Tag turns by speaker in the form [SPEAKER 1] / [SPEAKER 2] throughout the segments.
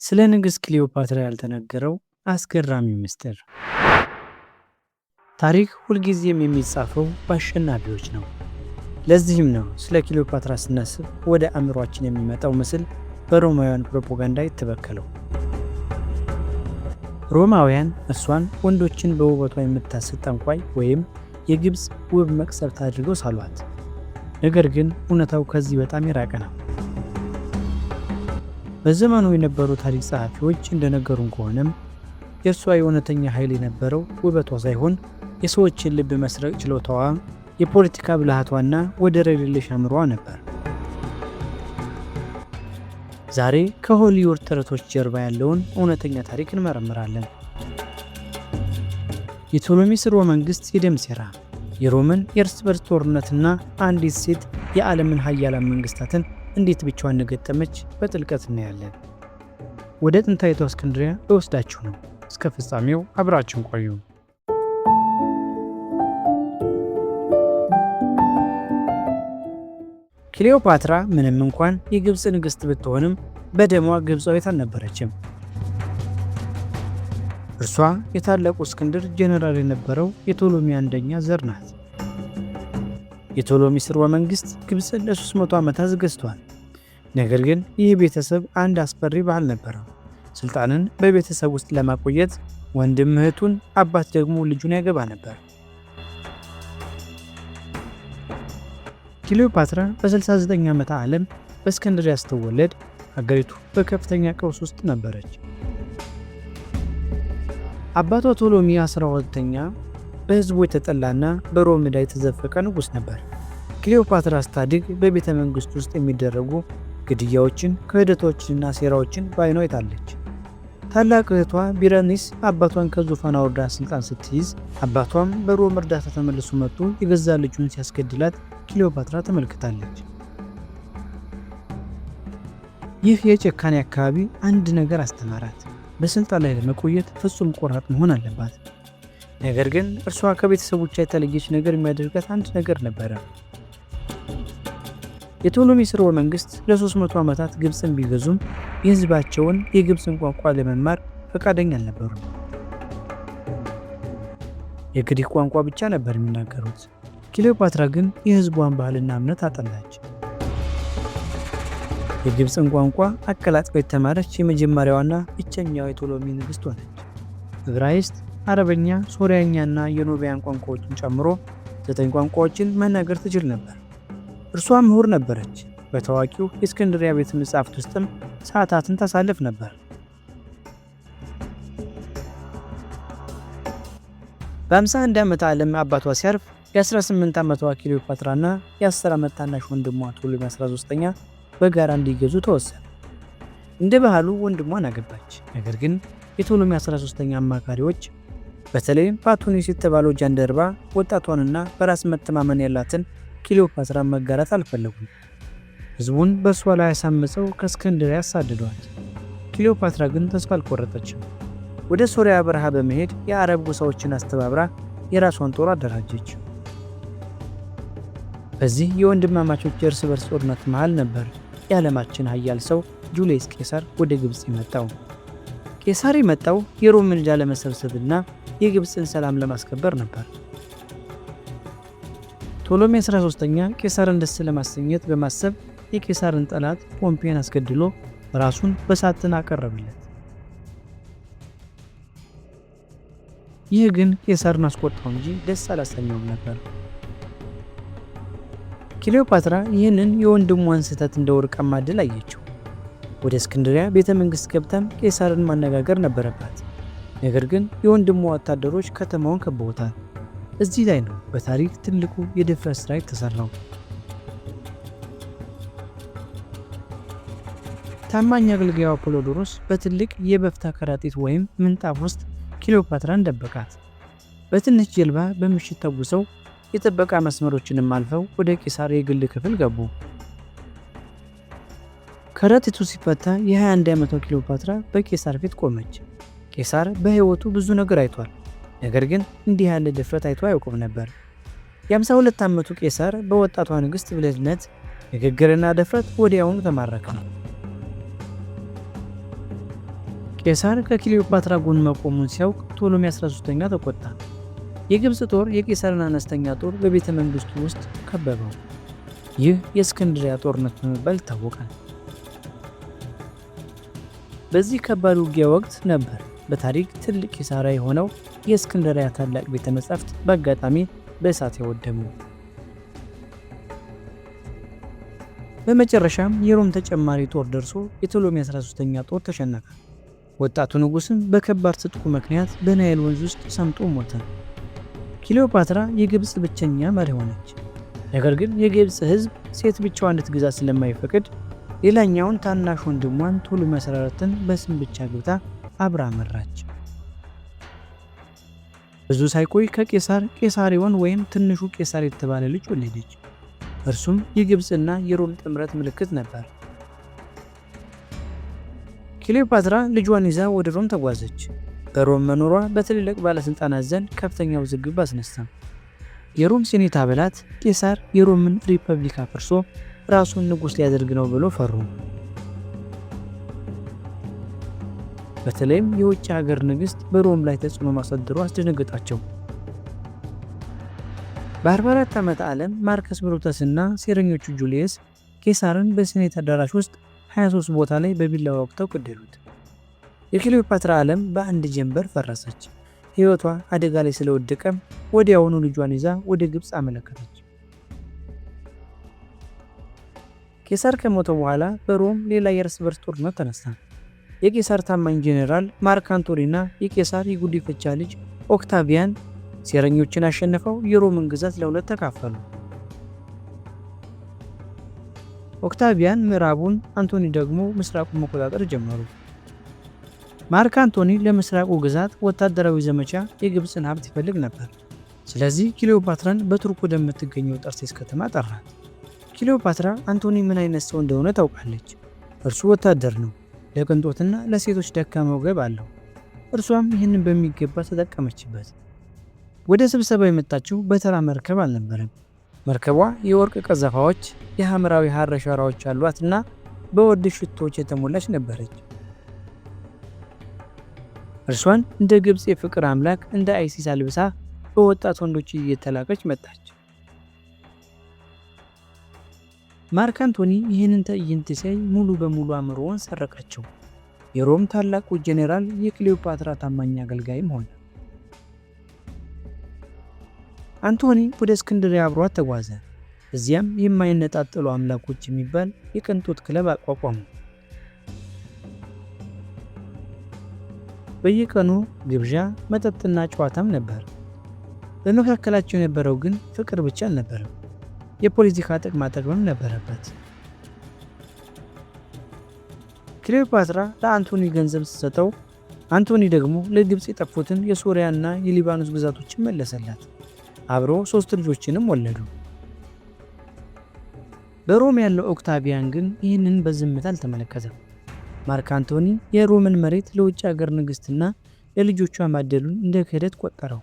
[SPEAKER 1] ስለ ንግሥት ክሊዮፓትራ ያልተነገረው አስገራሚ ምስጢር። ታሪክ ሁልጊዜም የሚጻፈው በአሸናፊዎች ነው። ለዚህም ነው ስለ ክሊዮፓትራ ስናስብ ወደ አእምሯችን የሚመጣው ምስል በሮማውያን ፕሮፓጋንዳ የተበከለው። ሮማውያን እርሷን ወንዶችን በውበቷ የምታስት ጠንቋይ ወይም የግብፅ ውብ መቅሰፍት አድርገው ሳሏት። ነገር ግን እውነታው ከዚህ በጣም የራቀ ነው። በዘመኑ የነበሩ ታሪክ ጸሐፊዎች እንደነገሩን ከሆነም የእርሷ የእውነተኛ ኃይል የነበረው ውበቷ ሳይሆን የሰዎችን ልብ መስረቅ ችሎታዋ፣ የፖለቲካ ብልሃቷና ወደር የሌለሽ አእምሮዋ ነበር። ዛሬ ከሆሊውድ ተረቶች ጀርባ ያለውን እውነተኛ ታሪክ እንመረምራለን። የቶሎሚ ስርወ መንግሥት የደም ሴራ፣ የሮምን የእርስ በርስ ጦርነትና አንዲት ሴት የዓለምን ሀያላን መንግስታትን እንዴት ብቻዋን እንደገጠመች በጥልቀት እናያለን። ወደ ጥንታዊቷ እስክንድሪያ ልወስዳችሁ ነው። እስከ ፍጻሜው አብራችሁን ቆዩ። ክሊዮፓትራ ምንም እንኳን የግብፅ ንግሥት ብትሆንም በደሟ ግብፃዊት አልነበረችም። እርሷ የታላቁ እስክንድር ጄኔራል የነበረው የቶሎሚ አንደኛ ዘር ናት። የቶሎሚ ስርወ መንግሥት ግብፅን ለ300 ዓመታት ገዝቷል። ነገር ግን ይህ ቤተሰብ አንድ አስፈሪ ባህል ነበረው። ስልጣንን በቤተሰብ ውስጥ ለማቆየት ወንድም እህቱን፣ አባት ደግሞ ልጁን ያገባ ነበር። ክሊዮፓትራ በ69 ዓመተ ዓለም በእስክንድርያ ስትወለድ ሀገሪቱ በከፍተኛ ቀውስ ውስጥ ነበረች። አባቷ ቶሎሚ 12ኛ በሕዝቡ የተጠላና በሮም ዕዳ የተዘፈቀ ንጉሥ ነበር። ክሊዮፓትራ ስታድግ በቤተ መንግሥት ውስጥ የሚደረጉ ግድያዎችን፣ ክህደቶችንና ሴራዎችን በዓይኗ አይታለች። ታላቅ እህቷ ቢረኒስ አባቷን ከዙፋን አውርዳ ስልጣን ስትይዝ፣ አባቷም በሮም እርዳታ ተመልሶ መጥቶ የገዛ ልጁን ሲያስገድላት ክሊዮፓትራ ተመልክታለች። ይህ የጭካኔ አካባቢ አንድ ነገር አስተማራት። በስልጣን ላይ ለመቆየት ፍጹም ቆራጥ መሆን አለባት። ነገር ግን እርሷ ከቤተሰቦቿ የተለየች ነገር የሚያደርጋት አንድ ነገር ነበረ። የቶሎሚ ስርወ መንግስት ለ300 ዓመታት ግብፅን ቢገዙም የህዝባቸውን የግብፅን ቋንቋ ለመማር ፈቃደኛ አልነበሩም። የግሪክ ቋንቋ ብቻ ነበር የሚናገሩት። ክሊዮፓትራ ግን የህዝቧን ባህልና እምነት አጠናች። የግብፅን ቋንቋ አቀላጥፋ የተማረች የመጀመሪያዋና ብቸኛዋ የቶሎሚ ንግሥት ሆነች። ዕብራይስጥ፣ አረበኛ፣ ሶርያኛና የኑቢያን ቋንቋዎችን ጨምሮ 9 ቋንቋዎችን መናገር ትችል ነበር። እርሷ ምሁር ነበረች። በታዋቂው የእስክንድርያ ቤተ መጻሕፍት ውስጥም ሰዓታትን ታሳልፍ ነበር። በ51 ዓመተ ዓለም አባቷ ሲያርፍ የ18 ዓመቷ ክሊዮፓትራና የ10 ዓመት ታናሽ ወንድሟ ቶሎሚ 13ኛ በጋራ እንዲገዙ ተወሰነ። እንደ ባህሉ ወንድሟን አገባች። ነገር ግን የቶሎሚ 13ኛ አማካሪዎች በተለይም ፓቱኒስ የተባለው ጃንደረባ ወጣቷንና በራስ መተማመን ያላትን ክሊዮፓትራን መጋራት አልፈለጉም። ሕዝቡን በእሷ ላይ አሳምፀው ከእስክንድርያ አሳደዷት። ክሊዮፓትራ ግን ተስፋ አልቆረጠችም። ወደ ሶሪያ በረሃ በመሄድ የአረብ ጎሳዎችን አስተባብራ የራሷን ጦር አደራጀች። በዚህ የወንድማማቾች የእርስ በርስ ጦርነት መሃል ነበር የዓለማችን ኃያል ሰው ጁልየስ ቄሳር ወደ ግብፅ የመጣው። ቄሳር የመጣው የሮምን ዕዳ ለመሰብሰብና የግብፅን ሰላም ለማስከበር ነበር። ቶሎሜ 13ኛ ቄሳርን ደስ ለማሰኘት በማሰብ የቄሳርን ጠላት ፖምፔን አስገድሎ ራሱን በሳጥን አቀረበለት። ይህ ግን ቄሳርን አስቆጣው እንጂ ደስ አላሰኘውም ነበር። ክሊዮፓትራ ይህንን የወንድሟን ስህተት እንደ ወርቃማ ዕድል አየችው። ወደ እስክንድሪያ ቤተ መንግሥት ገብታም ቄሳርን ማነጋገር ነበረባት። ነገር ግን የወንድሟ ወታደሮች ከተማውን ከበውታል። እዚህ ላይ ነው በታሪክ ትልቁ የድፍረት ስራ የተሰራው። ታማኝ አገልጋዩ አፖሎዶሮስ በትልቅ የበፍታ ከረጢት ወይም ምንጣፍ ውስጥ ክሊዮፓትራን ደበቃት። በትንሽ ጀልባ በምሽት ተጉዘው የጥበቃ መስመሮችንም አልፈው ወደ ቄሳር የግል ክፍል ገቡ። ከረጢቱ ሲፈታ የ21 ዓመቷ ክሊዮፓትራ በቄሳር ፊት ቆመች። ቄሳር በሕይወቱ ብዙ ነገር አይቷል። ነገር ግን እንዲህ ያለ ድፍረት አይቶ አያውቅም ነበር። የ52 ዓመቱ ቄሳር በወጣቷ ንግሥት ብልህነት፣ ንግግርና ድፍረት ወዲያውኑ ተማረከ። ቄሳር ከክሊዮፓትራ ጎን መቆሙን ሲያውቅ ቶሎሚ 13ኛ ተቆጣ። የግብፅ ጦር የቄሳርን አነስተኛ ጦር በቤተ መንግሥቱ ውስጥ ከበበው። ይህ የእስክንድሪያ ጦርነት በመባል ይታወቃል። በዚህ ከባድ ውጊያ ወቅት ነበር በታሪክ ትልቅ ኪሳራ የሆነው የእስክንድሪያ ታላቅ ቤተ መጻሕፍት በአጋጣሚ በእሳት የወደሙ። በመጨረሻም የሮም ተጨማሪ ጦር ደርሶ የቶሎሚ 13ኛ ጦር ተሸነፈ። ወጣቱ ንጉሥም በከባድ ትጥቁ ምክንያት በናይል ወንዝ ውስጥ ሰምጦ ሞተ። ክሊዮፓትራ የግብፅ ብቸኛ መሪ ሆነች። ነገር ግን የግብፅ ሕዝብ ሴት ብቻዋን እንድትገዛ ስለማይፈቅድ ሌላኛውን ታናሽ ወንድሟን ቶሎሚ 14ን በስም ብቻ ገብታ አብራ መራች። ብዙ ሳይቆይ ከቄሳር ቄሳሪዮን ወይም ትንሹ ቄሳር የተባለ ልጅ ወለደች። እርሱም የግብፅና የሮም ጥምረት ምልክት ነበር። ክሊዮፓትራ ልጇን ይዛ ወደ ሮም ተጓዘች። በሮም መኖሯ በትልልቅ ባለሥልጣናት ዘንድ ከፍተኛ ውዝግብ አስነሳ። የሮም ሴኔት አባላት ቄሳር የሮምን ሪፐብሊክ አፍርሶ ራሱን ንጉሥ ሊያደርግ ነው ብሎ ፈሩ። በተለይም የውጭ ሀገር ንግሥት በሮም ላይ ተጽዕኖ ማሳደሩ አስደነገጣቸው። በ44 ዓመተ ዓለም ማርከስ ብሩተስና ሴረኞቹ ጁልየስ ቄሳርን በሴኔት አዳራሽ ውስጥ 23 ቦታ ላይ በቢላዋ ወቅተው ገደሉት። የክሊዮፓትራ ዓለም በአንድ ጀንበር ፈረሰች። ሕይወቷ አደጋ ላይ ስለወደቀም ወዲያውኑ ልጇን ይዛ ወደ ግብፅ አመለከተች። ቄሳር ከሞተ በኋላ በሮም ሌላ የእርስ በርስ ጦርነት ተነሳ። የቄሳር ታማኝ ጄኔራል ማርክ አንቶኒና የቄሳር የጉዲፈቻ ልጅ ኦክታቪያን ሴረኞችን አሸንፈው የሮምን ግዛት ለሁለት ተካፈሉ። ኦክታቪያን ምዕራቡን፣ አንቶኒ ደግሞ ምስራቁን መቆጣጠር ጀመሩ። ማርክ አንቶኒ ለምስራቁ ግዛት ወታደራዊ ዘመቻ የግብፅን ሀብት ይፈልግ ነበር። ስለዚህ ክሊዮፓትራን በቱርክ ወደምትገኘው ጠርሴስ ከተማ ጠራት። ክሊዮፓትራ አንቶኒ ምን አይነት ሰው እንደሆነ ታውቃለች። እርሱ ወታደር ነው፣ ለቅንጦትና ለሴቶች ደካማ ወገብ አለው። እርሷም ይህንን በሚገባ ተጠቀመችበት። ወደ ስብሰባው የመጣችው በተራ መርከብ አልነበረም። መርከቧ የወርቅ ቀዘፋዎች፣ የሐምራዊ ሐር ሸራዎች ያሏትና በውድ ሽቶዎች የተሞላች ነበረች። እርሷን እንደ ግብፅ የፍቅር አምላክ እንደ አይሲስ አልብሳ በወጣት ወንዶች እየተላከች መጣች። ማርክ አንቶኒ ይህንን ትዕይንት ሲያይ ሙሉ በሙሉ አእምሮውን ሰረቃቸው። የሮም ታላቁ ጄኔራል የክሊዮፓትራ ታማኝ አገልጋይም ሆነ። አንቶኒ ወደ እስክንድርያ አብሯት ተጓዘ። እዚያም የማይነጣጠሉ አምላኮች የሚባል የቅንጦት ክለብ አቋቋሙ። በየቀኑ ግብዣ፣ መጠጥና ጨዋታም ነበር። በመካከላቸው የነበረው ግን ፍቅር ብቻ አልነበረም። የፖለቲካ ጥቅማ ጥቅምም ነበረበት። ክሊዮፓትራ ለአንቶኒ ገንዘብ ስትሰጠው፣ አንቶኒ ደግሞ ለግብፅ የጠፉትን የሶሪያና የሊባኖስ ግዛቶችን መለሰላት። አብሮ ሶስት ልጆችንም ወለዱ። በሮም ያለው ኦክታቪያን ግን ይህንን በዝምታ አልተመለከተም። ማርክ አንቶኒ የሮምን መሬት ለውጭ ሀገር ንግሥትና ለልጆቿ ማደሉን እንደ ክህደት ቆጠረው።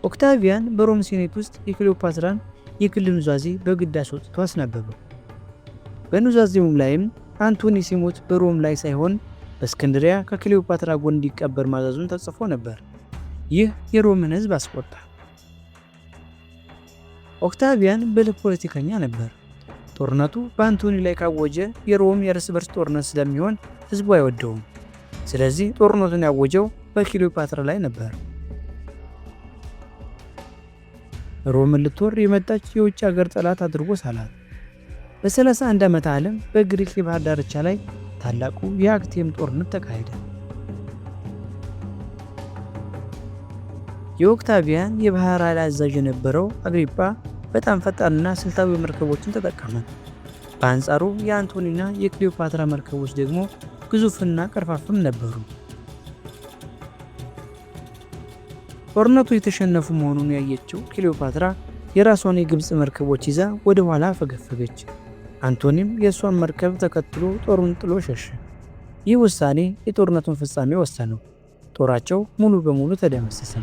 [SPEAKER 1] ኦክታቪያን በሮም ሴኔት ውስጥ የክሊዮፓትራን የግል ኑዛዜ በግድ አስወጥቶ አስነበበው። በኑዛዜውም ላይም አንቶኒ ሲሞት በሮም ላይ ሳይሆን በእስክንድሪያ ከክሊዮፓትራ ጎን እንዲቀበር ማዘዙን ተጽፎ ነበር። ይህ የሮምን ሕዝብ አስቆጣ። ኦክታቪያን ብልህ ፖለቲከኛ ነበር። ጦርነቱ በአንቶኒ ላይ ካወጀ የሮም የእርስ በርስ ጦርነት ስለሚሆን ሕዝቡ አይወደውም። ስለዚህ ጦርነቱን ያወጀው በክሊዮፓትራ ላይ ነበር። ሮምን ልትወር የመጣች የውጭ ሀገር ጠላት አድርጎ ሳላት። በ31 ዓመተ ዓለም በግሪክ የባህር ዳርቻ ላይ ታላቁ የአክቲየም ጦርነት ተካሄደ። የኦክታቪያን የባህር ኃይል አዛዥ የነበረው አግሪጳ በጣም ፈጣንና ስልታዊ መርከቦችን ተጠቀመ። በአንጻሩ የአንቶኒና የክሊዮፓትራ መርከቦች ደግሞ ግዙፍና ቀርፋፍም ነበሩ። ጦርነቱ የተሸነፉ መሆኑን ያየችው ክሊዮፓትራ የራሷን የግብፅ መርከቦች ይዛ ወደ ኋላ ፈገፈገች። አንቶኒም የእሷን መርከብ ተከትሎ ጦሩን ጥሎ ሸሸ። ይህ ውሳኔ የጦርነቱን ፍጻሜ ወሰነው። ጦራቸው ሙሉ በሙሉ ተደመሰሰ።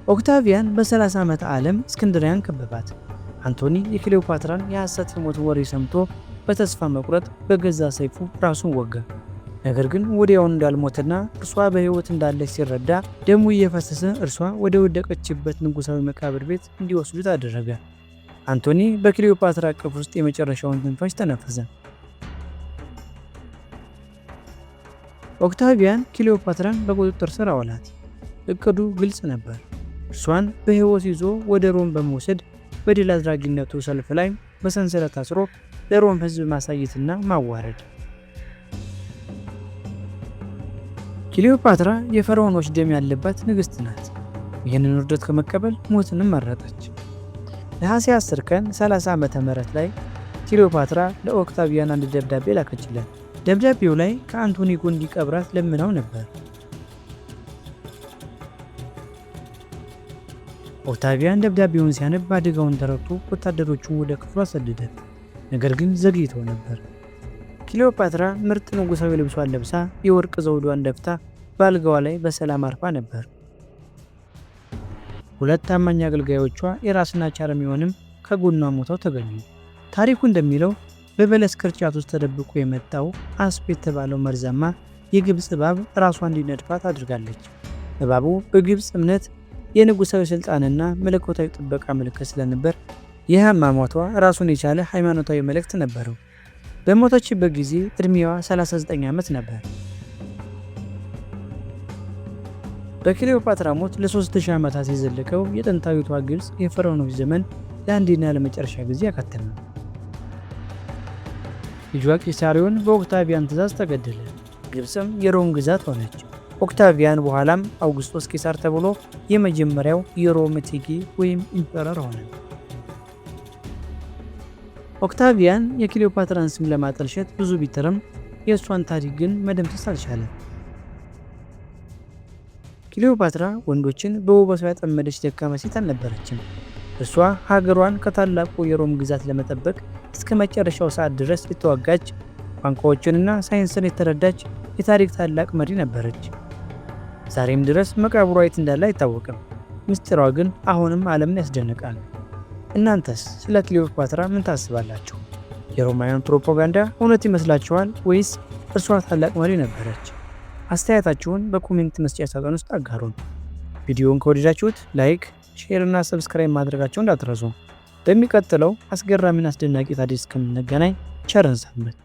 [SPEAKER 1] ኦክታቪያን በ30 ዓመተ ዓለም እስክንድሪያን ከበባት። አንቶኒ የክሊዮፓትራን የሐሰት የሞት ወሬ ሰምቶ በተስፋ መቁረጥ በገዛ ሰይፉ ራሱን ወጋ። ነገር ግን ወዲያውኑ እንዳልሞተና እርሷ በሕይወት እንዳለች ሲረዳ ደሙ እየፈሰሰ እርሷ ወደ ወደቀችበት ንጉሣዊ መቃብር ቤት እንዲወስዱት አደረገ። አንቶኒ በክሊዮፓትራ እቅፍ ውስጥ የመጨረሻውን ትንፋሽ ተነፈሰ። ኦክታቪያን ክሊዮፓትራን በቁጥጥር ስር አዋላት። እቅዱ ግልጽ ነበር። እርሷን በሕይወት ይዞ ወደ ሮም በመውሰድ በድል አድራጊነቱ ሰልፍ ላይ በሰንሰለት አስሮ ለሮም ሕዝብ ማሳየትና ማዋረድ። ክሊዮፓትራ የፈርዖኖች ደም ያለባት ንግሥት ናት። ይህንን ውርደት ከመቀበል ሞትንም መረጠች። ነሐሴ 10 ቀን 30 ዓመተ ምህረት ላይ ክሊዮፓትራ ለኦክታቪያን አንድ ደብዳቤ ላከችለት። ደብዳቤው ላይ ከአንቶኒ ጎን እንዲቀብራት ለምናው ነበር። ኦክታቪያን ደብዳቤውን ሲያነብ አደጋውን ተረድቶ ወታደሮቹን ወደ ክፍሉ አሰደደ። ነገር ግን ዘግይተው ነበር። ክሊዮፓትራ ምርጥ ንጉሣዊ ልብሷን ለብሳ የወርቅ ዘውዷን ደፍታ በአልጋዋ ላይ በሰላም አርፋ ነበር። ሁለት ታማኝ አገልጋዮቿ ኤራስና ቻርሚዮንም ከጎኗ ሞተው ተገኙ። ታሪኩ እንደሚለው በበለስ ቅርጫት ውስጥ ተደብቆ የመጣው አስፕ የተባለው መርዛማ የግብፅ እባብ ራሷ እንዲነድፋት አድርጋለች። እባቡ በግብፅ እምነት የንጉሣዊ ሥልጣንና መለኮታዊ ጥበቃ ምልክት ስለነበር ይህ አሟሟቷ ራሱን የቻለ ሃይማኖታዊ መልእክት ነበረው። በሞተችበት ጊዜ ዕድሜዋ 39 ዓመት ነበር። በክሊዮፓትራ ሞት ለ3000 ዓመታት የዘለቀው የጥንታዊቷ ግብፅ የፈርዖኖች ዘመን ለአንዴና ለመጨረሻ ጊዜ አከተመ። ልጇ ቂሳሪዮን በኦክታቪያን ትእዛዝ ተገደለ። ግብፅም የሮም ግዛት ሆነች። ኦክታቪያን በኋላም አውግስጦስ ቄሳር ተብሎ የመጀመሪያው የሮም እቴጌ ወይም emperor ሆነ። ኦክታቪያን የክሊዮፓትራን ስም ለማጠልሸት ብዙ ቢጥርም የእሷን ታሪክ ግን መደምሰስ አልቻለም። ክሊዮፓትራ ወንዶችን በውበቷ ያጠመደች ደካማ ሴት አልነበረችም። እርሷ ሀገሯን ከታላቁ የሮም ግዛት ለመጠበቅ እስከ መጨረሻው ሰዓት ድረስ የተዋጋች፣ ቋንቋዎችንና ሳይንስን የተረዳች የታሪክ ታላቅ መሪ ነበረች። ዛሬም ድረስ መቃብሯ የት እንዳለ አይታወቅም። ምስጢሯ ግን አሁንም ዓለምን ያስደንቃል። እናንተስ ስለ ክሊዮፓትራ ምን ታስባላችሁ? የሮማውያን ፕሮፓጋንዳ እውነት ይመስላችኋል ወይስ እርሷ ታላቅ መሪ ነበረች? አስተያየታችሁን በ comment መስጫ ሳጥን ውስጥ አጋሩን። ቪዲዮውን ከወደዳችሁት like፣ share እና subscribe ማድረጋችሁን እንዳትረሱ። በሚቀጥለው አስገራሚና አስደናቂ ታሪክ እስከምንገናኝ ቸር እንሰንብት።